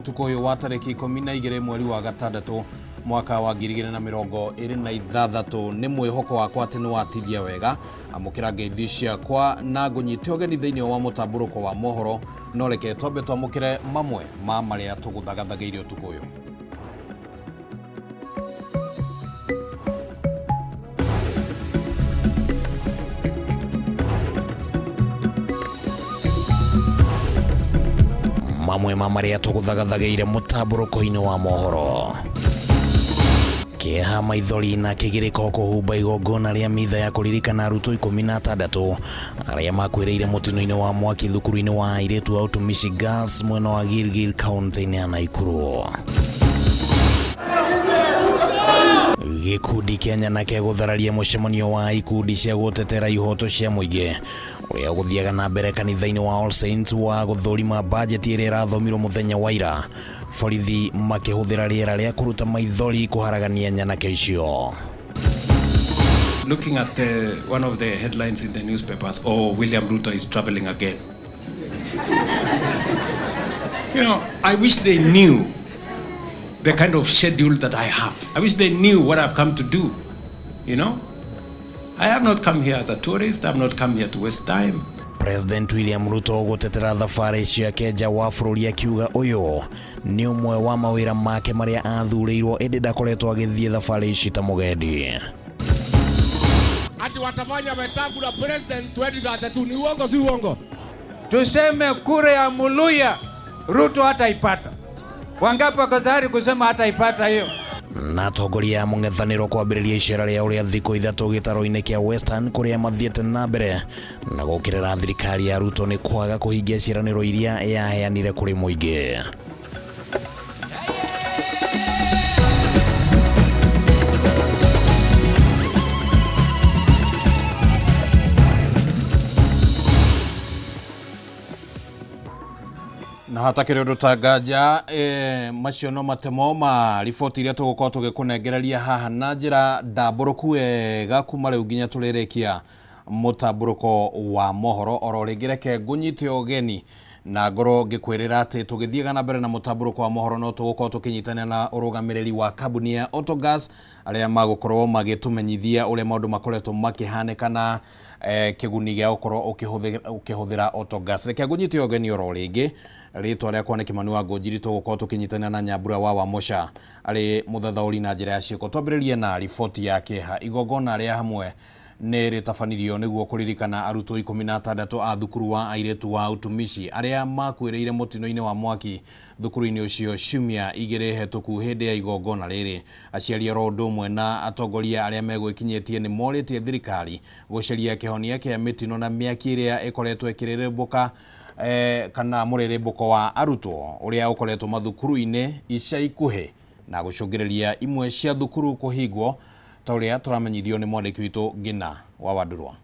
Ũtukũ ũyũ wa tarĩki 12 mweri wa gatandatũ mwaka wa 2026 nĩ mwĩhoko wakwa atĩ nĩ watithia wega. Amũkĩra ngeithi ciakwa na ngũnyite ũgeni thĩinĩ wa mũtambũrũko wa mohoro, no reke twambe twamũkĩre mamwe ma marĩa tũgũthagathagĩire ũtukũ ũyũ. Mamwe ma marĩa tũgũthagathagĩire mũtambũrũko-inĩ wa mohoro: kĩeha, maithori na kĩgirĩko kũhumba igongona rĩa mitha ya kũririkana arutwo 16 arĩa makuĩrĩire mũtino-inĩ wa mwaki thukuru-inĩ wa airĩtu wa Utumishi Girls mwena wa Gilgil kaunti-inĩ ya Naikuru. Gĩkundi kĩa nyanake gũthararia mũcemanio wa ikundi cia gũtetera ihoto cia mũingĩ ũrĩa ũgũthiaga na mbere kanitha-inĩ wa All Saints wa gũthũrima bajeti ĩrĩa ĩrathomirwo mũthenya wa ira, borithi makĩhũthĩra rĩera rĩa kũruta maithori kũharagania nyanake icio. Looking at one of the headlines in the newspapers, "Oh, William Ruto is traveling again." I wish they knew the kind of schedule that I have. I wish they knew what I've come to do. I have not come here as a tourist. I have not come here to waste time. President William Ruto gũtetera thabarĩ ciake nja wa bũrũri akiuga ũyũ nĩ ũmwe wa mawĩra make marĩa athurĩirwo, ĩndĩ ndakoretwo agĩthiĩ thabarĩ ici ta mũgendi. Ati watafanya Wetangula president 2032. Ni uongo, si uongo? Tuseme kura ya Muluya Ruto hataipata. Wangapi wako tayari kusema hataipata hiyo? Na atongoria a mũng'ethanĩro kwambĩrĩria icera rĩao rĩa thikũ 3 gĩtaro-inĩ kĩa Western kũrĩa mathiĩte na mbere na gũkĩrĩra thirikari ya Ruto nĩ kwaga kũhingia ciĩranĩro iria yaheanire kũrĩ mũingĩ. Na hatakĩrĩ ũndũ ta nganja, macio no matemo ma riboti iria tũgũkorwo tũgĩkũnengereria haha na njĩra ndambũrũku wega kuma rĩu nginya tũrĩrĩkia mũtambũrũko wa mohoro. Oro rĩngĩ reke ngũnyite ũgeni na ngorwo ngĩkwĩrĩra atĩ tũgĩthiaga na mbere na mũtambũrũko wa mohoro no tũgũkorwo tũkĩnyitanĩra na ũrũgamĩrĩri wa kambuni ya Autogas arĩa magũkorwo magĩtũmenyithia ũrĩa maũndũ makoretwo makĩhanĩka na kĩguni gĩa gũkorwo ũkĩhũthĩra Autogas. Reke ngũnyite ũgeni oro rĩngĩ, rĩtwa rĩakwa nĩ Kĩmani wa Ngũnjiri, tũgũkorwo tũkĩnyitanĩra na Nyambura wa Wamũca arĩ mũthathaũri na njĩra ya ciĩko. Twambĩrĩrie na riboti ya kĩeha. Igongona rĩa hamwe nĩ rĩtabanirio nĩguo kũririkana arutwo 16 a thukuru wa airĩtu wa Utumishi arĩa makuĩrĩire mũtino-inĩ wa mwaki thukuru-inĩ ũcio ciumia 2 hetũku. Hĩndĩ ya igongona rĩrĩ, aciari oro ũndũ ũmwe na atongoria arĩa megwĩkinyĩtie nĩ morĩtie thirikari gũcaria kĩhonia kĩa mĩtino na mĩaki ĩrĩa ĩkoretwo ĩkĩrĩrĩmbũka, kana mũrĩrĩmbũko wa arutwo ũrĩa ũkoretwo mathukuru-inĩ ica ikuhĩ na gũcũngĩrĩria imwe cia thukuru kũhingwo, ta ũrĩa tũramenyithio nĩ mwandĩki witũ Ngina wa Wandurwa.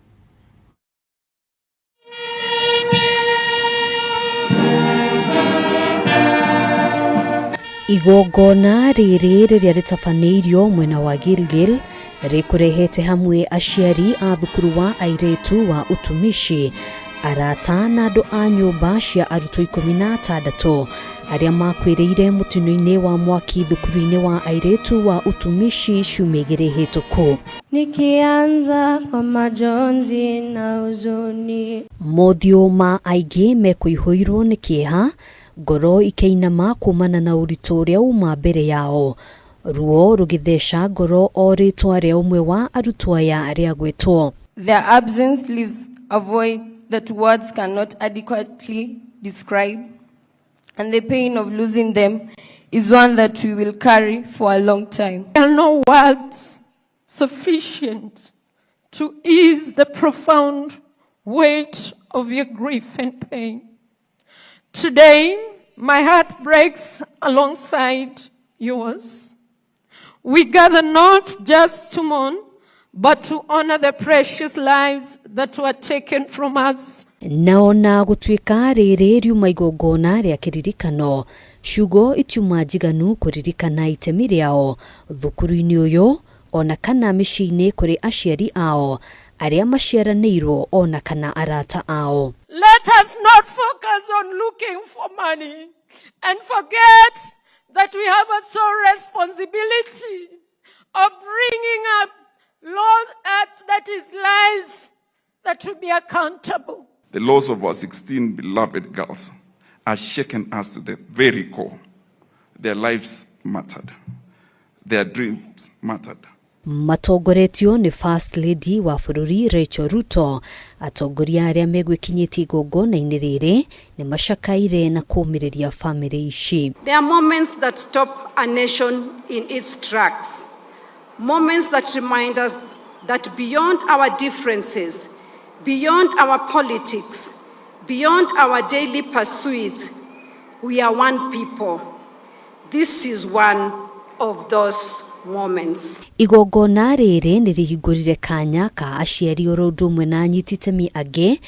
Igongona rĩrĩ rĩrĩa rĩtabanĩirio mwena wa Gilgil rĩkũrehete hamwe aciari a thukuru wa airĩtu wa Utumishi, arata na andũ a nyũmba cia arutwo 16 arĩa makuĩrĩire mũtino-inĩ wa mwaki thukuru-inĩ wa airĩtu wa Utumishi ciumia 2 hĩtũku. Nikianza kwa majonzi na huzuni. Mothiũ ma aingĩ mekũihũirwo nĩ kĩeha, ngoro ikĩinama kumana na ũritũ ũrĩa uma mbere yao, ruo rũgĩtheca ngoro o rĩtwa rĩa ũmwe wa arutwo aya rĩagwetwo. Their absence leaves a void that words cannot adequately describe, and the pain of losing them is one that we will carry for a long time. There are no words sufficient to ease the profound weight of your grief and pain. Today, my heart breaks alongside yours. We gather not just to mourn, but to honor the precious lives that were taken from us. Na ona gũtuĩka rĩrĩ riuma igongona rĩa kĩririkano, ciugo itiuma njiganu kũririkana itemi rĩao thukuru-inĩ ũyũ ona kana mĩciĩ-inĩ kũrĩ aciari ao arĩa maciaranĩirwo ona kana arata ao. Let us not focus on looking for money. And forget that we have a sole responsibility of bringing up laws that is lies that will be accountable. The loss of our 16 beloved girls has shaken us to the very core. Their lives mattered. Their dreams mattered. Matongoretio nĩ First Lady wa bũrũri Rachel Ruto. Atongoria arĩa megwĩkinyĩtie igongona-inĩ rĩrĩ nĩ macakaire na kũũmĩrĩria bamĩrĩ ici. There are moments that stop a nation in its tracks, moments that remind us that beyond our differences, beyond our politics, beyond our daily pursuits, we are one people. This is one of those moments. Igongona rĩrĩ nĩ rĩhingũrire kanya ka aciari oro ũndũ ũmwe na anyiti itemi angĩ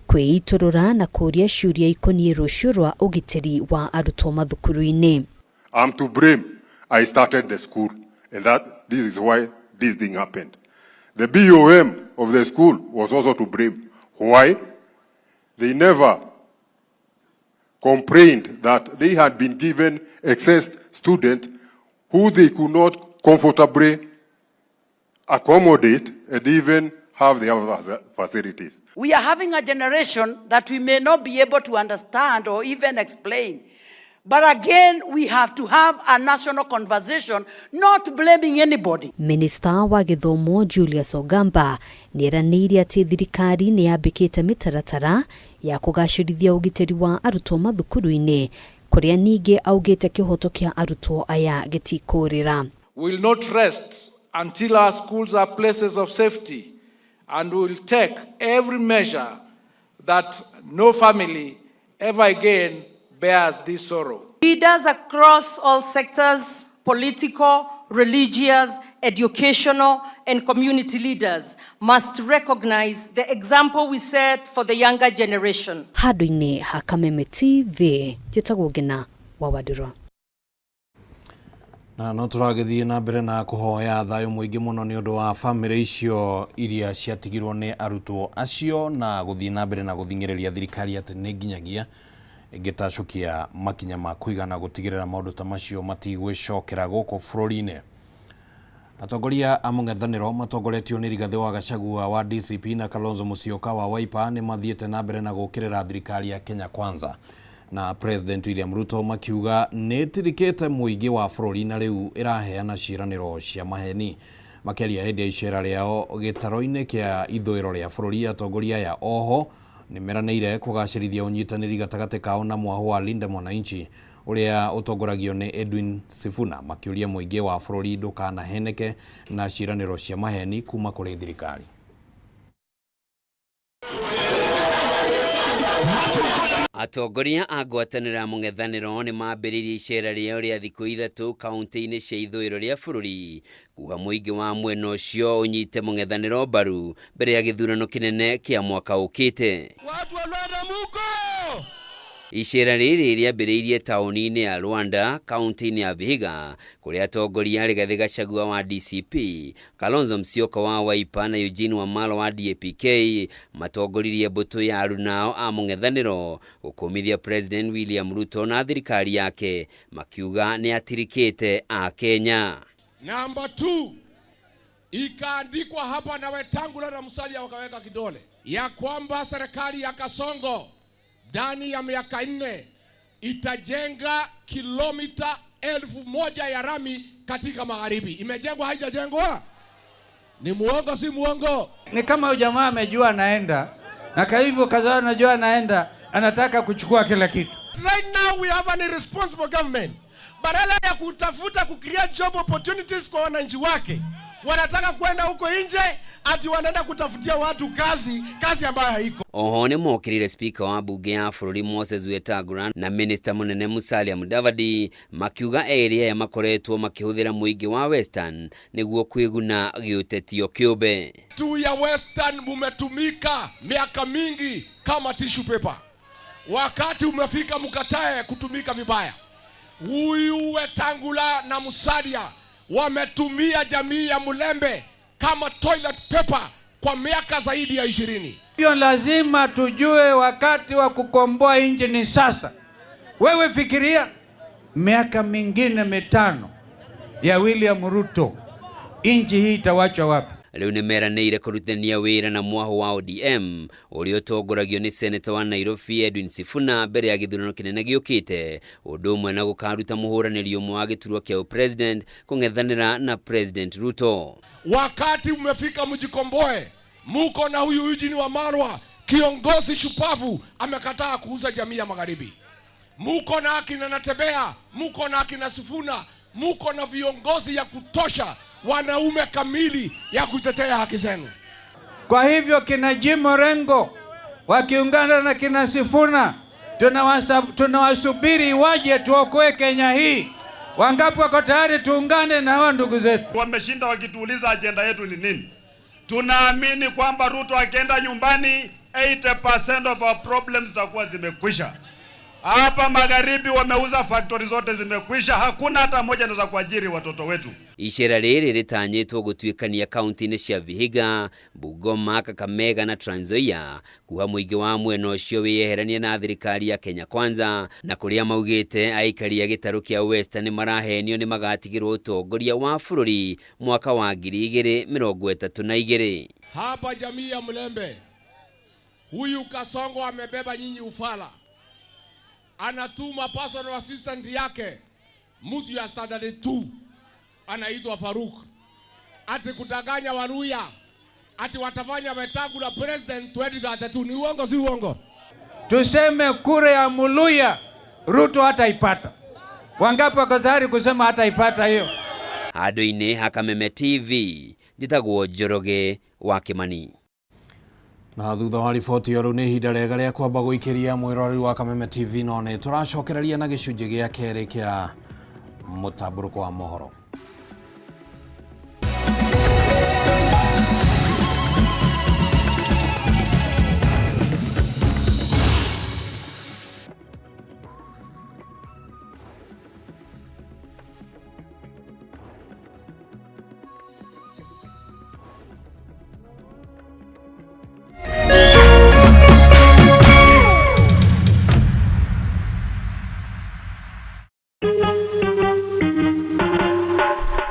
kwĩitũrũra na kũũria ciũria ikoniĩ rũciũ rwa ũgitĩri wa arutwo mathukuru-inĩ. I'm to blame. I started the school, and that this is why this thing happened. The BOM of the school was also to blame. Why? They never complained that they had been given excess students who they could not comfortably accommodate and even have the other facilities. We are having a generation that we may not be able to understand or even explain. But again, we have to have a national conversation, not blaming anybody. Minista wa gĩthomo Julius Ogamba nĩeranĩire atĩ thirikari nĩ yambĩkĩte mĩtaratara ya kũgacĩrithia ũgitĩri wa arutwo mathukuru-inĩ, kũrĩa ningĩ augĩte kĩhoto kĩa arutwo aya gĩtikũrĩra. Will not rest until our schools are places of safety, and we will take every measure that no family ever again bears this sorrow. Leaders across all sectors, political, religious, educational, and community leaders must recognize the example we set for the younger generation. Handũ-inĩ ha Kameme TV, njĩtagwo Ngina wa Wandũrwa. Na no tũragĩthiĩ na mbere na kũhoya thayũ mũingĩ mũno nĩ ũndũ wa bamĩrĩ icio iria ciatigirwo nĩ arutwo acio, na gũthiĩ na mbere na gũthing'ĩrĩria thirikari atĩ nĩ nginyagia ĩngĩtacũkia makinya ma kũigana gũtigĩrĩra maũndũ ta macio matigwĩcokera gũkũ bũrũri-inĩ. Atongoria a mũng'ethanĩro matongoretio nĩ Rigathĩ wa Gachagua wa DCP na Kalonzo Musyoka wa Wiper nĩ mathiĩte na mbere na gũkĩrĩra thirikari ya Kenya Kwanza na President William Ruto, makiuga nĩ ĩtirikĩte mũingĩ wa bũrũri na rĩu ĩraheana ciĩranĩro cia maheni. Makĩaria hĩndĩ ya icera rĩao gĩtaro-inĩ kĩa ithũĩro rĩa bũrũri, atongoria aya oho nĩ meranĩire kũgacĩrithia ũnyitanĩri gatagatĩ kao na mwahũ wa Linda Mwananchi ũrĩa ũtongoragio nĩ Edwin Sifuna, makĩũria mũingĩ wa bũrũri ndũkanaheneke na ciĩranĩro cia maheni kuma kũrĩ thirikari. Atongoria a ngwatanĩro ya mũng'ethanĩro nĩ mambĩrĩirie icera rĩao rĩa thikũ 3 kaunti-inĩ cia ithũĩro rĩa bũrũri kuga mũingĩ wa mwena ũcio ũnyite mũng'ethanĩro mbaru mbere ya gĩthurano kĩnene kĩa mwaka ũkĩte. Watu wa Rwanda muko! Icera rĩrĩ rĩambĩrĩirie taũni-inĩ ya Rwanda, kaunti-inĩ ya Vihiga, kũrĩa atongoria Rigathĩ Gachagua wa DCP, Kalonzo Musyoka wa Wiper na Eugene Wamalwa wa DAPK matongoririe mbũtũ ya arunao a mũng'ethanĩro gũkũmithia President William Ruto na thirikari yake, makiuga nĩ atirikĩte a Kenya. Namba 2, ikaandikwa hapa na Wetangula na Musalia wakaweka kidole ya kwamba serikali ya Kasongo ndani ya miaka 4 itajenga kilomita 1000 ya rami katika magharibi. Imejengwa haijajengwa? Ni muongo si muongo? Ni kama huyu jamaa amejua anaenda, na kwa hivyo kaza anajua anaenda, anataka kuchukua kila kitu. Right now we have an irresponsible government. Badala ya kutafuta ku create job opportunities kwa wananchi wake, wanataka kwenda huko nje ati wanaenda kutafutia watu kazi, kazi ambayo haiko. Oho nĩ mokĩrĩire spika wa mbunge ya bũrũri Moses Wetangula na minista mũnene Musalia Mudavadi, makiuga erĩ aya makoretwo makĩhũthĩra mũingĩ wa Western nĩguo kwĩguna gĩũtetio kĩũmbe. Tu ya Western mumetumika miaka mingi kama tissue paper. Wakati umefika mkatae kutumika vibaya. Huyu Wetangula na Musalia wametumia jamii ya Mulembe kama toilet paper kwa miaka zaidi ya 20. Hiyo lazima tujue wakati wa kukomboa nchi ni sasa. Wewe fikiria Miaka mingine 5 ya William Ruto, inchi hii itawachwa wapi? Rĩu nĩ meranĩire kũrutithania wĩra na mwahũ wa ODM ũrĩa ũtongoragio nĩ seneta wa Nairobi Edwin Sifuna mbere ya gĩthurano kĩnene gĩũkĩte, ũndũ ũmwe na gũkaruta mũhũranĩri ũmwe wa gĩturwa kĩa president kũng'ethanĩra na President Ruto. Wakati umefika mjikomboe. Muko na huyu Eugene Wamalwa, kiongozi shupavu, amekataa kuuza jamii ya magharibi. Muko na akina Natembeya, muko na akina Sifuna, muko na viongozi ya kutosha, wanaume kamili ya kutetea haki zenu. Kwa hivyo kina Jim Orengo wakiungana na kina Sifuna, tunawasubiri waje tuokoe Kenya hii. Wangapi wako tayari tuungane na hawa ndugu zetu? Wameshinda wakituuliza agenda yetu ni nini. Tunaamini kwamba Ruto akienda nyumbani 80% of our problems zitakuwa zimekwisha. Hapa magharibi wameuza factory zote zimekwisha, hakuna hata moja inaweza kuajiri watoto wetu. Icera rĩrĩ rĩtanyĩtwo gũtuĩkania kaunti-inĩ cia Vihiga, Bungoma, Kakamega na Trans Nzoia, kuha mũingĩ wa mwena ũcio wĩyeheranie na thirikari ya Kenya Kwanza, na kũrĩa maugĩte aikari a gĩtarũ kĩa Western nĩmarahenio nĩ magatigĩrwo ũtongoria wa bũrũri mwaka wa 2032. Hapa jamii ya Mlembe, huyu Kasongo amebeba nyinyi ufala. Anatuma personal assistant yake mtu ya standard 2 anaitwa Faruk, ati kudanganya Waluya ati watafanya Wetangula president 2032. Ni uongo, si uongo? Tuseme kura ya Muluya Ruto hataipata. Wangapi wako tayari kusema hataipata hiyo? Handũ-inĩ ha Kameme TV, njĩtagwo Njoroge wa Kimani. Na thutha wa riboti ĩyo rĩu nĩ ihinda rĩega rĩa kwamba gũikĩria mwĩroreri wa Kameme TV, no nĩ tũracokereria na gĩcunjĩ gĩa kerĩ kĩa mũtambũrũko wa mohoro.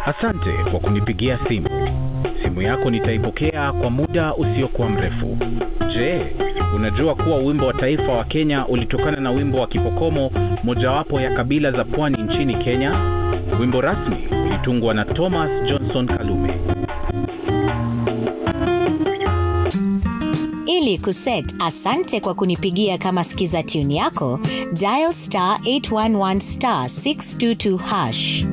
Asante kwa kunipigia simu. Simu yako nitaipokea kwa muda usiokuwa mrefu. Je, unajua kuwa wimbo wa taifa wa Kenya ulitokana na wimbo wa Kipokomo, mojawapo ya kabila za pwani nchini Kenya? Wimbo rasmi ulitungwa na Thomas Johnson Kalume. Ili kuset asante kwa kunipigia kama skiza tune yako, dial star 811 star 622 hash.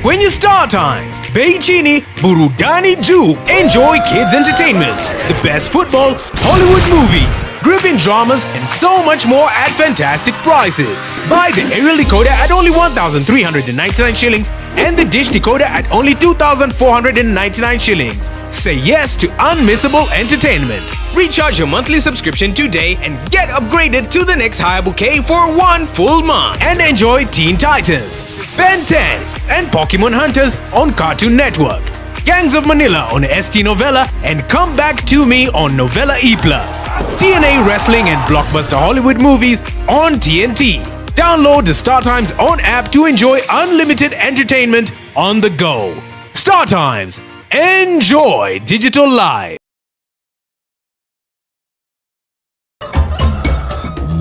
Kwenye Star Times, bei chini, burudani juu. Enjoy kids entertainment, the best football, Hollywood movies, gripping dramas, and so much more at fantastic prices. Buy the aerial decoder at only 1,399 shillings and the dish decoder at only 2,499 shillings. Say yes to unmissable entertainment. Recharge your monthly subscription today and get upgraded to the next higher bouquet for 1 full month. And enjoy Teen Titans, Ben 10, and Pokemon Hunters on Cartoon Network, Gangs of Manila on ST Novella, and Come Back to Me on Novella E+. TNA Wrestling and Blockbuster Hollywood movies on TNT. Download the Star Times own app to enjoy unlimited entertainment on the go. Star Times. Enjoy digital life.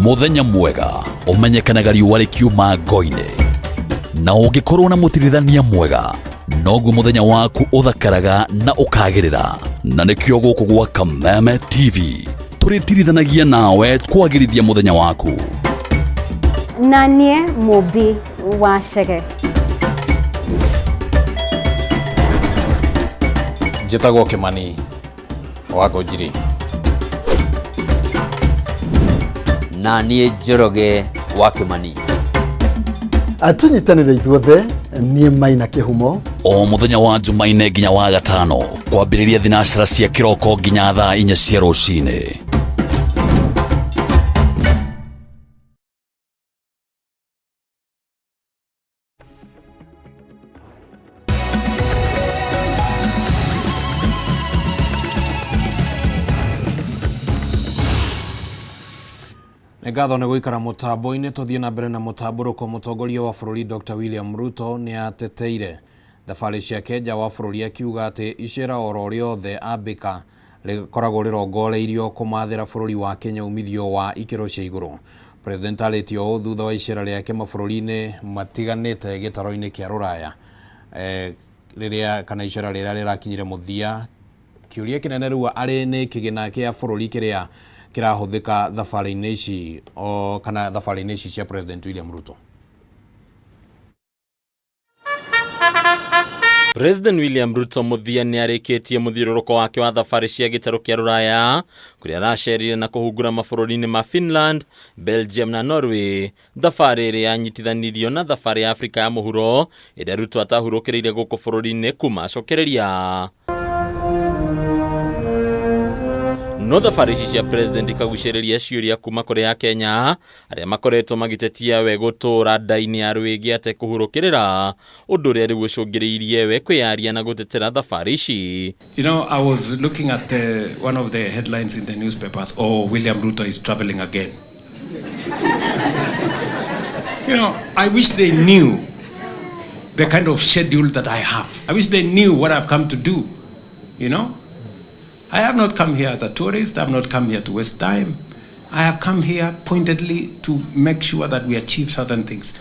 Muthenya mwega umenyekanaga riũa rĩkiuma ngo-inĩ, na ũngĩkorwo na mũtirithania mwega noguo mũthenya waku ũthakaraga na ũkagĩrĩra. Na nĩkĩo gũkũ gwa Kameme TV tũrĩtirithanagia nawe kwagĩrithia mũthenya waku. Na niĩ Mũmbi wa Chege. Njĩtagwo Kimani wa Ngũnjiri. Na niĩ Njoroge wa Kimani. Tũnyitanĩre ithuothe, niĩ Maina Kĩhumo. O mũthenya wa Jumaine nginya wa gatano kwambĩrĩria thinacara cia kĩroko nginya thaa 4 cia rũcinĩ. Nĩ ngatho nĩ gũikara mũtambo-inĩ. Tũthiĩ na mbere na mũtambũrũko. Mũtongoria wa bũrũri Dr. William Ruto nĩ ateteire thabarĩ ciake nja wa bũrũri, akiuga atĩ icera oro rĩothe ambĩka rĩkoragwo rĩrongoreirio kũmathĩra bũrũri wa Kenya umithio wa ikĩro cia igũrũ. President arĩtie ũũ thutha wa icera rĩake mabũrũri-inĩ matiganĩte gĩtaro-inĩ kĩa rũraya, rĩrĩa kana icera rĩrĩa rĩrakinyire mũthia. Kĩũria kĩnene rĩu arĩ nĩ kĩgĩna kĩa bũrũri kĩrĩa kĩrahũthĩka thabarĩ-inĩ ici o kana thabarĩ-inĩ ici cia President William Ruto. President William Ruto mũthia nĩ arĩkĩtie mũthiũrũrũko wake wa thabarĩ cia gĩtarũ kĩa rũraya, kũrĩa aracerire na kũhungura mabũrũri-inĩ ma Finland, Belgium na Norway. Thabarĩ ĩrĩa yanyitithanirio na thabarĩ ya Afrika ya mũhuro ĩrĩa Ruto atahurũkĩrĩire gũkũ bũrũri-inĩ kuma acokereria. No thabarĩ ici cia president ikagucĩrĩria ciũria kuma kũrĩ Akenya arĩa makoretwo magĩtetia we gũtũũra nda-inĩ ya rwĩgĩ atekũhurũkĩrĩra, ũndũ ũrĩa rĩu ũcũngĩrĩirie we kwĩyaria na gũtetera thabarĩ ici. I was looking at one of the headlines in the newspapers, "Oh, William Ruto is traveling again." I wish they knew the kind of schedule that I have. I wish they knew what I've come to do. I have not come here as a tourist. I have not come here to waste time. I have come here pointedly to make sure that we achieve certain things.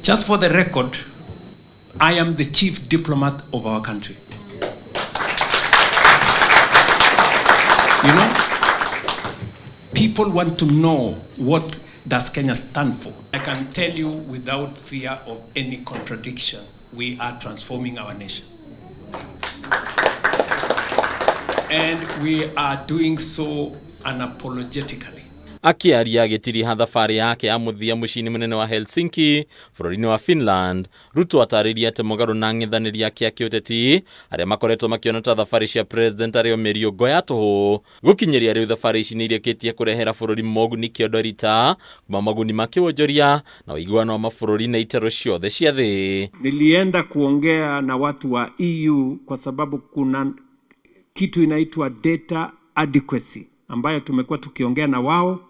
Just for the record, I am the chief diplomat of our country. People want to know what does Kenya stand for. I can tell you without fear of any contradiction, we are transforming our nation. And we are doing so unapologetically. Akĩaria agĩtiriha thabarĩ yake ya mũthia mũciĩ-inĩ mũnene wa Helsinki bũrũri-inĩ wa Finland, Ruto atarĩirie atĩ mũgarũ na ang'ethanĩri ake a kĩũteti arĩa makoretwo makĩona ta thabarĩ cia president arĩ o mĩriũngo ya tũhũ, gũkinyĩria rĩu thabarĩ ici nĩ irĩkĩtie kũrehera bũrũri moguni kĩondo rita kuma moguni ma kĩwonjoria na ũiguano wa mabũrũri na itero ciothe cia thĩ. Nilienda kuongea na watu wa EU kwa sababu kuna kitu inaitwa data adequacy ambayo tumekuwa tukiongea na wao,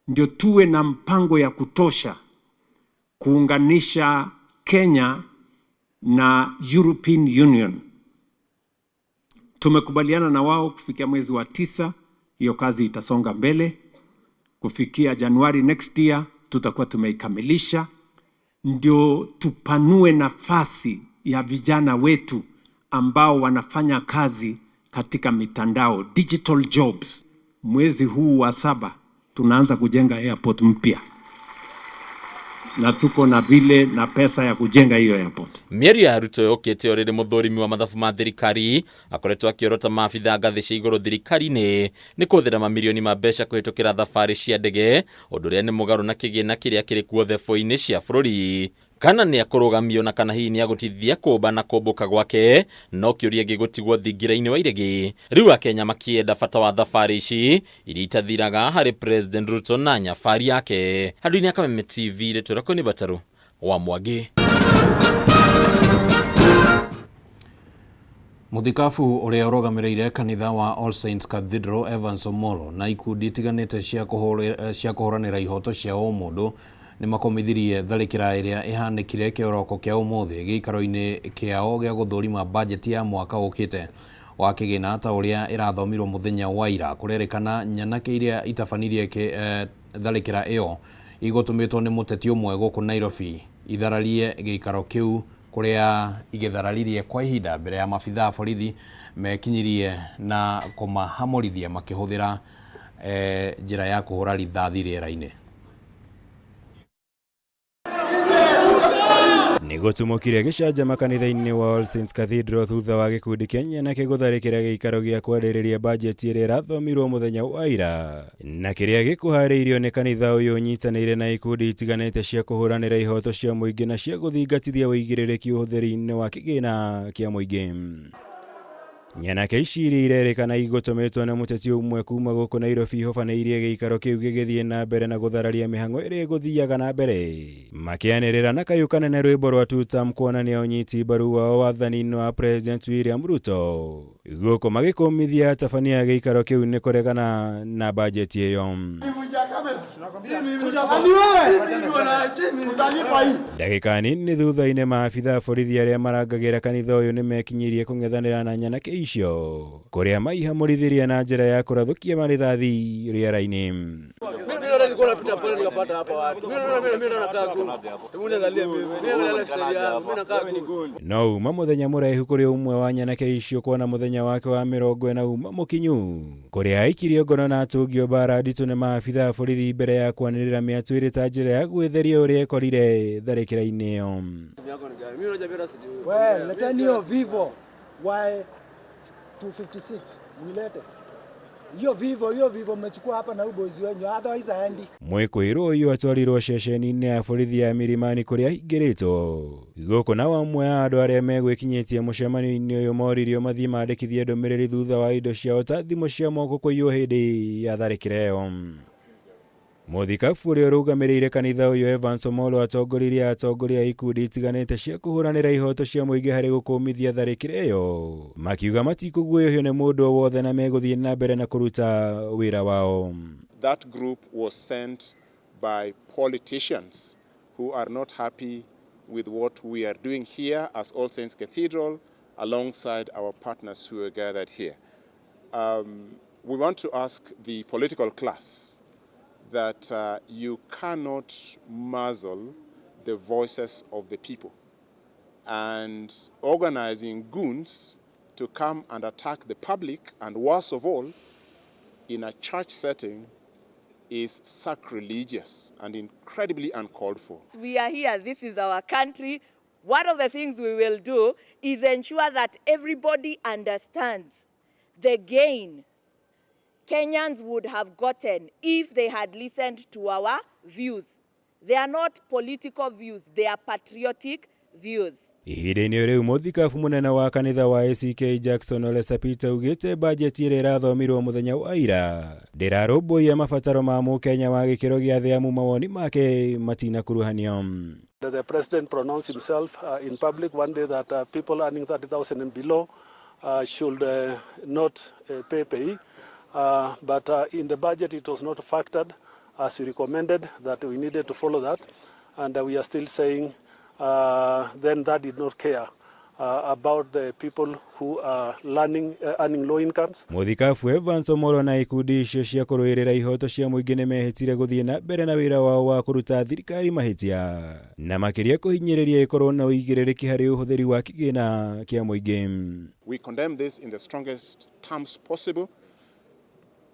ndio tuwe na mpango ya kutosha kuunganisha Kenya na European Union. Tumekubaliana na wao kufikia mwezi wa 9 hiyo kazi itasonga mbele. Kufikia Januari next year tutakuwa tumeikamilisha, ndio tupanue nafasi ya vijana wetu ambao wanafanya kazi katika mitandao, digital jobs. Mwezi huu wa 7 tunaanza kujenga airport mpya, na tuko na vile na pesa ya kujenga hiyo airport. Mĩario ya Ruto yũkĩte o rĩrĩ mũthũrimi wa mathabu ma thirikari akoretwo akĩorota maabithaa ngathĩ cia igũrũ thirikari-inĩ nĩ kũhũthĩra mamirioni ma mbeca kũhĩtũkĩra thabarĩ cia ndege, ũndũ ũrĩa nĩ mũgarũ na kĩgĩna kĩrĩa kĩrĩ kuo thebũ-inĩ cia bũrũri. Kana nĩ akũrũgamio na kana hihi nĩ agũtithia kũmba na kũmbũka gwake, no kĩũria gĩgũtigwo thingira-inĩ wa iregi. Rĩu Akenya makĩenda bata wa thabarĩ ici iria itathiraga harĩ President Ruto na nyabari yake. Handũ-inĩ ya Kameme TV, rĩtwa rĩakwa nĩ Batarũ wa Mwangi. Mũthikabu ũrĩa ũrũgamĩrĩire kanitha wa All Saints Cathedral Evans Omolo na ikundi itiganĩte cia kũhũranĩra ihoto cia ũmũndũ nĩ makomithirie tharĩkĩra ĩrĩa ĩhanĩkire kĩroko kĩa ũmũthĩ gĩikaro-inĩ kĩao gĩa gũthũrima bajeti ya mwaka ũkĩte wa kĩgĩna ta ũrĩa ĩrathomirwo mũthenya wa ira. Kũrerĩkana nyanake iria itabanirie tharĩkĩra ĩyo igũtũmĩtwo nĩ mũteti ũmwe gũkũ Nairobi ithararie gĩikaro kĩu kũrĩa igĩthararirie kwa ihinda mbere ya maabithaa a borithi mekinyirie na kũmahamũrithia makĩhũthĩra njĩra ya kũhũra rithathi rĩera-inĩ. Nĩgũtumũkire gĩcanjama kanitha-inĩ wa All Saints Cathedral thutha wa gĩkundi kĩa nyanake gũtharĩkĩra gĩikaro gĩa kwarĩrĩria bajeti ĩrĩa ĩrathomirwo mũthenya wa ira, na kĩrĩa gĩkũharĩirio nĩ kanitha ũyũ ũnyitanĩire na ikundi itiganĩte cia kũhũranĩra ihoto cia mũingĩ na cia gũthingatithia ũigĩrĩrĩki ũhũthĩri-inĩ wa kĩgĩna kĩa mũingĩ. Nyanake ici iria irerĩkana igũtũmĩtwo nĩ mũteti ũmwe kuma gũkũ Nairobi ihobanĩirie gĩikaro kĩu gĩgĩthiĩ na mbere na gũthararia mĩhang'o ĩrĩa ĩgũthiaga na mbere, makĩanĩrĩra na kayũ kanene rwĩmbo rwa tutam kuonania ũnyiti mbaru wao wathani-inĩ wa President William Ruto, gũkũ magĩkũmithia atabania a gĩikaro kĩu nĩ kũregana na bajeti ĩyo. Ndagĩka nini thutha-inĩ maabitha a borithi arĩa marangagĩra kanitha ũyũ nĩmekinyirie kũng'ethanĩra na nyanake icio kũrĩa maihamũrithirie na njĩra ya kũrathũkia marĩthathi rĩera-inĩ. No uma mũthenya mũraihu kũrĩ ũmwe wa nyanake icio kuona mũthenya wake wa 40 uma mũkinyu kũrĩa aikirio ngono na atũngio mbara nditũ nĩ maabitha a borithi mbere ya kwanĩrĩra mĩatũ ĩrĩ ta njĩra ya gwĩtheria ũrĩa ekorire tharĩkĩra-inĩ ĩyo. We, leteni hiyo Vivo Y256 mwilete. Hiyo Vivo, hiyo Vivo mmechukua hapa na uboys wenyu, otherwise haendi. Mwĩkũĩrwo ũyũ atwarirwo ceceni-inĩ ya borithi ya Milimani kũrĩa ahingĩrĩtwo. Gũkũ nao amwe a andũ arĩa megwĩkinyĩtie mũcemanio-inĩ ũyũ moririo mathiĩ mandĩkithie ndũmĩrĩri thutha wa indo ciao ta thimũ cia moko kũiywo hĩndĩ ya tharĩkĩra ĩyo. Mũthikabu ũrĩa ũrũgamĩrĩire kanitha ũyũ Evans Omollo atongoririe atongoria a ikundi itiganĩte cia kũhũranĩra ihoto cia mũingĩ harĩ gũkũmithia tharĩkĩra ĩyo, makiuga matikũguoyohio nĩ mũndũ o wothe na megũthiĩ na mbere na kũruta wĩra wao. That group was sent by politicians who are not happy with what we are doing here as All Saints Cathedral alongside our partners who are gathered here. We want to ask the political class that you cannot muzzle the voices of the people, and organizing goons to come and attack the public, and worst of all, in a church setting, is sacrilegious and incredibly uncalled for. We are here, this is our country. One of the things we will do is ensure that everybody understands the gain Kenyans would have gotten if they had listened to our views. They are not political views, they are patriotic views. Ihinda-inĩ rĩu mũthikabu mũnene wa kanitha wa ACK Jackson Ole Sapit augĩte bajeti ĩrĩa ĩrathomirwo mũthenya wa ira ndĩrarũmbũiya mabataro ma mũkenya wa gĩkĩro gĩa thĩ amu mawoni make matinakuruhanio. The president pronounced himself in public one day that people earning 30,000 and below should not pay pay. But in the budget it was not factored as we recommended that we needed to follow that, and we are still saying then that did not care about the people who are earning low incomes. Mũthikabu Evans Omollo na ikundi icio cia kũrũĩrĩra ihoto cia mũingĩ nĩmehĩtire gũthiĩ na mbere na wĩra wao wa kũruta thirikari mahĩtia na makĩria kũhinyĩrĩria ĩkorwo na ũigĩrĩrĩki harĩ ũhũthĩri wa kĩgĩna kĩa mũingĩ. We condemn this in the strongest terms possible.